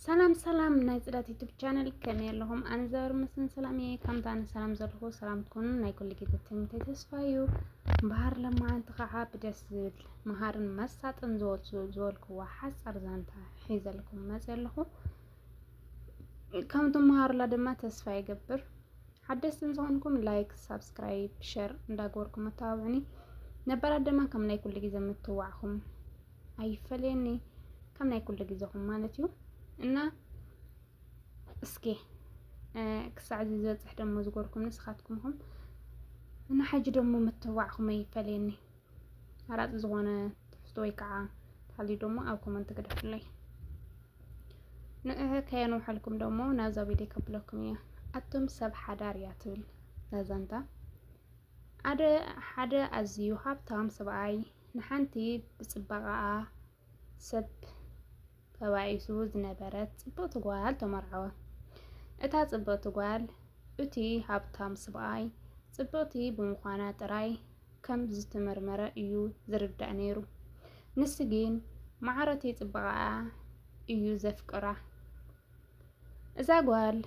ሰላም ሰላም ናይ ጽዳት ዩቱብ ቻነል፣ ከመይ ኣለኹም? ኣነ ዘበር መስን ሰላም እየ። ከምታ ኣነ ሰላም ዘለኹ ሰላም ትኮኑ ናይ ኩሉ ግዜ ትምኒተይ ተስፋ እዩ። እምበሃር ለማዓንቲ ከዓ ብደስ ዝብል መሃርን መሳጥን ዝበልኩ ዝበልክዋ ሓጻር ዛንታ ሒዘልኩም መጽእ ኣለኹ። ከም ትመሃሩላ ድማ ተስፋ ይገብር። ሓደስቲ ዝኾንኩም ላይክ፣ ሳብስክራይብ፣ ሸር እንዳገበርኩም መተባብዕኒ። ነባራት ድማ ከም ናይ ኩሉ ግዜ ምትዋዕኹም ኣይፈለየኒ፣ ከም ናይ ኩሉ ግዜኹም ማለት እዩ። እና እስኪ ክሳዕ እዚ ዝበፅሕ ደሞ ዝገርኩም ንስኻትኩም ኢኹም። እና ሕጂ ደሞ ምትዋዕኹም ኣይፈለየኒ። ኣራፂ ዝኾነ ትሕዝቶ ወይ ከዓ ተሃልዩ ደሞ ኣብ ኮመንት ግደፉለይ። ንእህ ከየንውሐልኩም ደሞ ናብዛ ቪድዮ ከብለኩም እየ። ኣቱም ሰብ ሓዳር እያ ትብል ዛዛንታ። ኣደ ሓደ ኣዝዩ ሃብታም ሰብኣይ ንሓንቲ ብጽባቐኣ ሰብ ተባኢሱ ዝነበረት ጽብቕቲ ጓል ተመርዓወ። እታ ጽብቕቲ ጓል እቲ ሃብታም ሰብኣይ ጽብቕቲ ብምዃና ጥራይ ከም ዝተመርመረ እዩ ዝርዳእ ነይሩ። ንሱ ግን ማዕረቲ ጽባቐኣ እዩ ዘፍቅራ። እዛ ጓል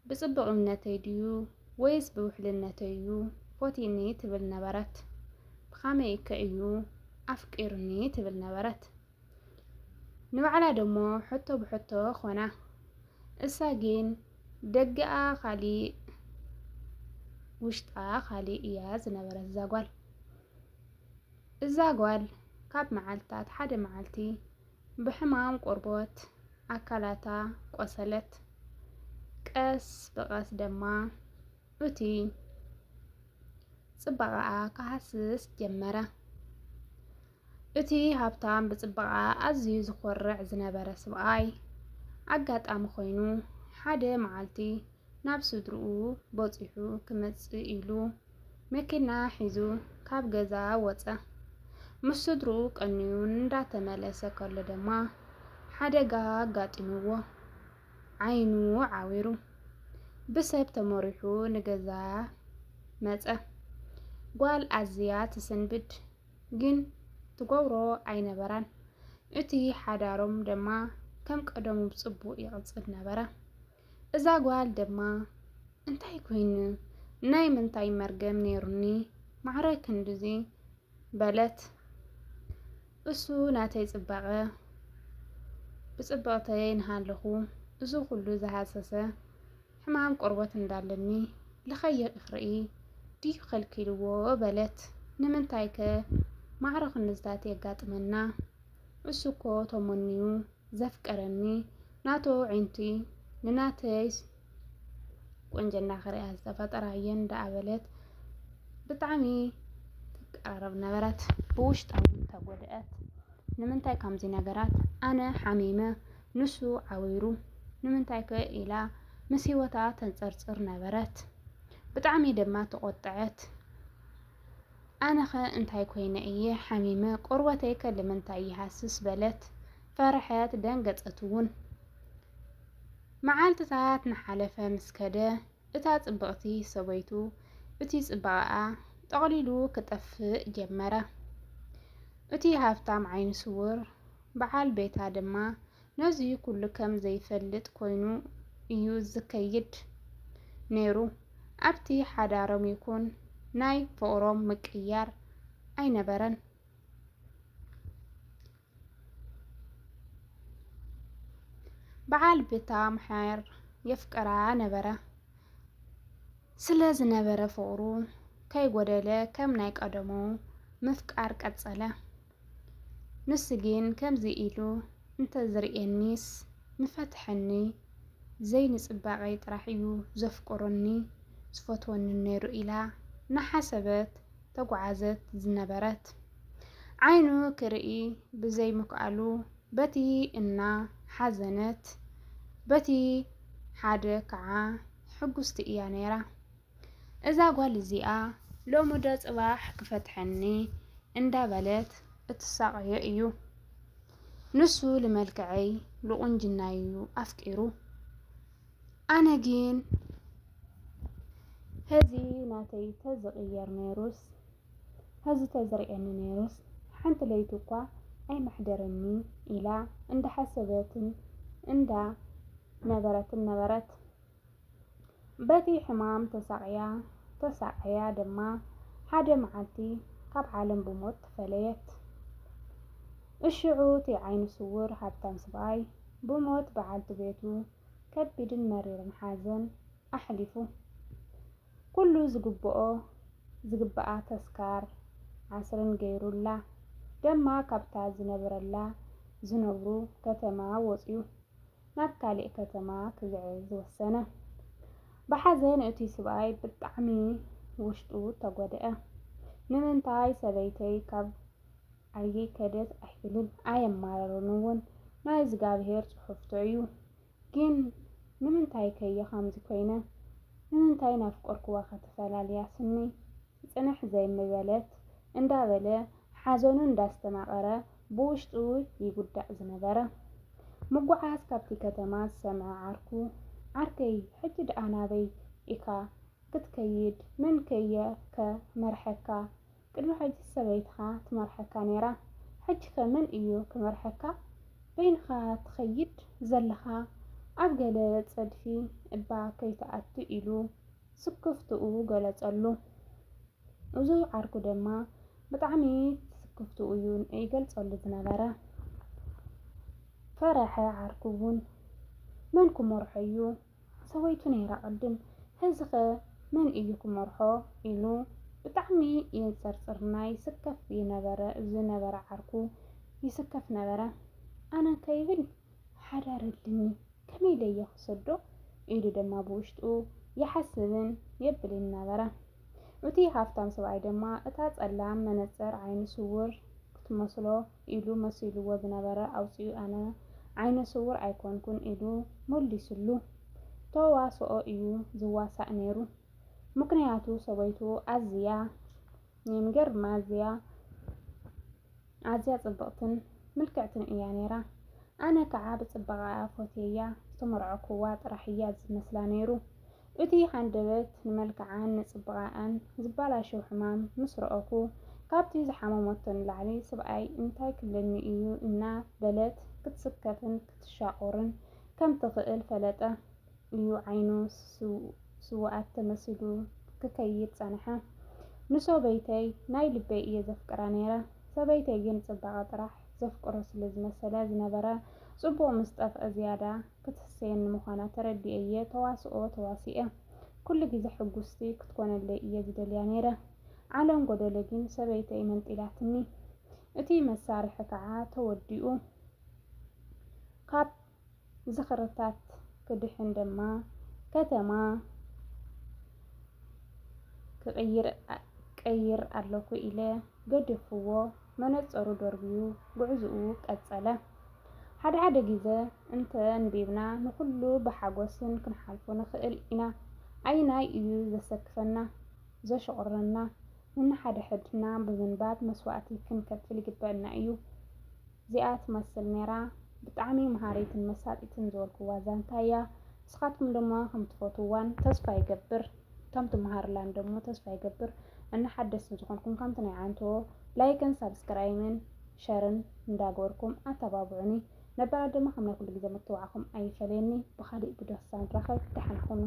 ብጽቡቕነተይ ድዩ ወይስ ብውሕልነተይ እዩ ፈትዩኒ ትብል ነበረት። ብኸመይ ከ እዩ ኣፍቂሩኒ ትብል ነበረት። ንባዕላ ደሞ ሕቶ ብሕቶ ኾና። እሳ ግን ደገኣ ካሊእ ውሽጣ ካሊእ እያ ዝነበረት እዛ ጓል። እዛ ጓል ካብ መዓልታት ሓደ መዓልቲ ብሕማም ቆርቦት ኣካላታ ቆሰለት። ቀስ ብቐስ ድማ እቲ ጽባቐኣ ክሃስስ ጀመረ። እቲ ሃብታም ብጽባቐኣ ኣዝዩ ዝኾርዕ ዝነበረ ሰብኣይ ኣጋጣሚ ኮይኑ ሓደ መዓልቲ ናብ ስድርኡ በጺሑ ክመጽእ ኢሉ መኪና ሒዙ ካብ ገዛ ወጸ። ምስ ስድርኡ ቀንዩ እንዳተመለሰ ከሎ ድማ ሓደጋ ኣጋጢምዎ ዓይኑ ዓዊሩ ብሰብ ተመሪሑ ንገዛ መጸ። ጓል ኣዝያ ትስንብድ ግን ትገብሮ ኣይነበራን። እቲ ሓዳሮም ድማ ከም ቀደሙ ብጽቡቕ ይቕጽል ነበረ። እዛ ጓል ድማ እንታይ ኮይኑ ናይ ምንታይ መርገም ነይሩኒ ማዕረ ክንድዚ በለት። እሱ ናተይ ጽባቐ ብጽብቕተይ እናሃለኹ እዚ ኩሉ ዝሃሰሰ ሕማም ቆርበት እንዳለኒ ልኸይቕ ክርኢ ድዩ ከልኪልዎ በለት። ንምንታይከ ማዕረ ክንድዝታት የጋጥመና? እሱ እኮ ተመንዩ ዘፍቀረኒ ናቱ ኣዒንቲ ንናተይ ቁንጅና ክሪኣ ዝተፈጠራ እየን ደኣ በለት። ብጣዕሚ ትቀራረብ ነበረት። ብውሽጣ እውን ተጎድኣት። ንምንታይ ከምዚ ነገራት? ኣነ ሓሚመ ንሱ ዓዊሩ ንምንታይ ከ ኢላ ምስ ህይወታ ተንጸርጽር ነበረት። ብጣዕሚ ድማ ተቖጠዐት። ኣነኸ እንታይ ኮይነ እየ ሓሚመ? ቆርበተይከ ልምንታይ ይሃስስ በለት። ፈርሐት፣ ደንገጸት እውን። መዓልትታት ንሓለፈ ምስ ከደ እታ ጽብቕቲ ሰበይቱ እቲ ጽባቐኣ ጠቕሊሉ ክጠፍእ ጀመረ። እቲ ሃብታም ዓይኒ ስውር በዓል ቤታ ድማ ነዚ ኩሉ ከም ዘይፈልጥ ኮይኑ እዩ ዝከይድ ነይሩ። ኣብቲ ሓዳሮም ይኹን ናይ ፍቕሮም ምቅይያር ኣይነበረን። በዓል ቤታ ምሓር የፍቅራ ነበረ። ስለ ዝነበረ ፍቕሩ ከይጎደለ ከም ናይ ቀደሙ ምፍቃር ቀጸለ። ንሱ ግን ከምዚ ኢሉ እንተዝርእየኒስ ምፈትሐኒ፣ ዘይንጽባቐይ ጥራሕ እዩ ዘፍቅረኒ፣ ዝፈትወኒ ነይሩ ኢላ እናሓሰበት ተጓዓዘት ዝነበረት። ዓይኑ ክርኢ ብዘይምክኣሉ በቲ እናሓዘነት በቲ ሓደ ከዓ ሕጉስቲ እያ ነይራ። እዛ ጓል እዚኣ ሎሚ ዶ ጽባሕ ክፈትሐኒ እንዳበለት እትሳቐዮ እዩ። ንሱ ልመልክዐይ ልቑንጅናይ እዩ ኣፍቂሩ። ኣነ ግን ሀዚ ናተይ ተዝቕየር ነይሩስ፣ ሀዚ ተዝርእየኒ ነይሩስ ሓንቲ ለይቲ እኳ ኣይመሕደረኒ ኢላ እንዳሓሰበትን እንዳ ነበረትን ነበረት። በቲ ሕማም ተሳቕያ ተሳቐያ ድማ ሓደ መዓልቲ ካብ ዓለም ብሞት ተፈለየት። እሽዑ እቲ ዓይኑ ስውር ሃብታም ስብኣይ ብሞት በዓልቲ ቤቱ ከቢድን መሪርን ሓዘን ኣሕሊፉ። ኩሉ ዝግብኦ ዝግብኣ ተስካር ዓስርን ገይሩላ ደማ ካብታ ዝነብረላ ዝነብሩ ከተማ ወፅዩ ናብ ካሊእ ከተማ ክግዕዝ ወሰነ። ብሓዘን እቲ ስብኣይ ብጣዕሚ ውሽጡ ተጎድአ። ንምንታይ ሰበይተይ ካብ ዓርየይ ከደት ኣይብልን ኣየማረርን እውን ናይ እግዚኣብሔር ፅሑፍቶ እዩ። ግን ንምንታይ ከየ ከምዚ ኮይነ? ንምንታይ ናፍቆርክዋ ከተፈላልያ ስኒ ፅንሕ ዘይምበለት እንዳበለ ሓዘኑ እንዳስተማቐረ ብውሽጡ ይጉዳእ ዝነበረ። ምጉዓዝ ካብቲ ከተማ ዝሰምዐ ዓርኩ፣ ዓርከይ ሕጂ ደኣ ናበይ ኢካ ክትከይድ? መን ከየ ከ መርሐካ? ቅድሚ ሕጂ ሰበይትኻ ትመርሐካ ነይራ፣ ሕጂ ከ መን እዩ ክመርሐካ? በይንኻ ትኸይድ ዘለኻ ኣብ ገለ ጸድፊ እባ ከይትኣቱ ኢሉ ስክፍትኡ ገለጸሉ። እዚ ዓርኩ ድማ ብጣዕሚ ስክፍትኡ እዩ ይገልጸሉ ዝነበረ። ፈረሐ ዓርኩ እውን መን ክመርሖ እዩ? ሰበይቱ ነይራ ቅድም፣ ሕዚኸ መን እዩ ክመርሖ? ኢሉ ብጣዕሚ የንጸርጽር ናይ ስከፍ ዝነበረ ዝነበረ ዓርኩ ይስከፍ ነበረ። ኣነ ከይብል ሓዳር ኣድልኒ፣ ከመይ ኢለ እየ ክሰዶ? ኢሉ ድማ ብውሽጡ ይሓስብን የብልን ነበረ። እቲ ሃፍታም ሰብኣይ ድማ እታ ጸላም መነጽር ዓይኒ ስውር ክትመስሎ ኢሉ መሲልዎ ዝነበረ ኣውጺኡ ኣነ ዓይነ ስውር ኣይኮንኩን ኢሉ መሊስሉ። ተዋስኦ እዩ ዝዋሳእ ነይሩ። ምክንያቱ ሰበይቱ ኣዝያ፣ ንምገርማ ኣዝያ፣ ኣዝያ ጽብቕትን ምልክዕትን እያ ነይራ። ኣነ ከዓ ብጽባቐኣ ፎትየያ ዝተመርዐኩዋ ጥራሕ እያ ዝመስላ ነይሩ። እቲ ሃንደበት ንመልክዓን ንጽባቐኣን ዝበላሸው ሕማም ምስ ረኣኩ፣ ካብቲ ዝሓመመቶ ንላዕሊ ሰብኣይ እንታይ ክብለኒ እዩ እናበለት ክትስከፍን ክትሻቑርን ከም ትኽእል ፈለጠ እዩ ዓይኑ ስው-፣ ስውኣት ተመሲሉ ክከይድ ጸንሐ። ንሰበይተይ ናይ ልበይ እየ ዘፍቅራ ነይረ። ሰበይተይ ግን ጽባቐ ጥራሕ ዘፍቅሮ ስለ ዝመሰለ ዝነበረ፣ ጽቡቕ ምስ ጠፍአ ዝያዳ ክትሕሰየኒ ምዃና ተረዲኤ እየ ተዋስኦ ተዋሲኤ። ኩሉ ግዜ ሕጉስቲ ክትኮነለይ እየ ዝደልያ ነይረ። ዓለም ጎደሎ ግን ሰበይተይ መንጢላትኒ። እቲ መሳርሒ ከዓ ተወዲኡ። ካብ ዝኽርታት ክድሕን ድማ ከተማ ክቕይር ቀይር ኣለኩ ኢለ ገዲፍዎ መነጸሩ ደርብዩ ጉዕዝኡ ቀጸለ። ሓደ ሓደ ግዜ እንተ ኣንቢብና ንኹሉ ብሓጎስን ክንሓልፎ ንኽእል ኢና። ኣየናይ እዩ ዘሰክፈና፣ ዘሽቑረና? ንንሓድሕድና ብምንባብ መስዋእቲ ክንከፍል ይግበኣና እዩ። እዚኣ ትመስል ነይራ። ብጣዕሚ መሃሪትን መሳጢትን ዝበልኩዋ ዛንታ እያ። ንስኻትኩም ድማ ከም ትፈትውዋን ተስፋ ይገብር። ከም ትመሃርላን ደግሞ ተስፋ ይገብር። እና ሓደስቲ ዝኾንኩም ከምቲ ናይ ዓንቶ ላይክን ሳብስክራይብን ሸርን እንዳገበርኩም ኣተባብዑኒ። ነባራት ድማ ከም ናይ ኩሉ ግዜ ምትብባዕኩም ኣይፈለየኒ። ብኻሊእ ቪድዮ ክሳብ ንራኸብ ደሓን ኩኑ።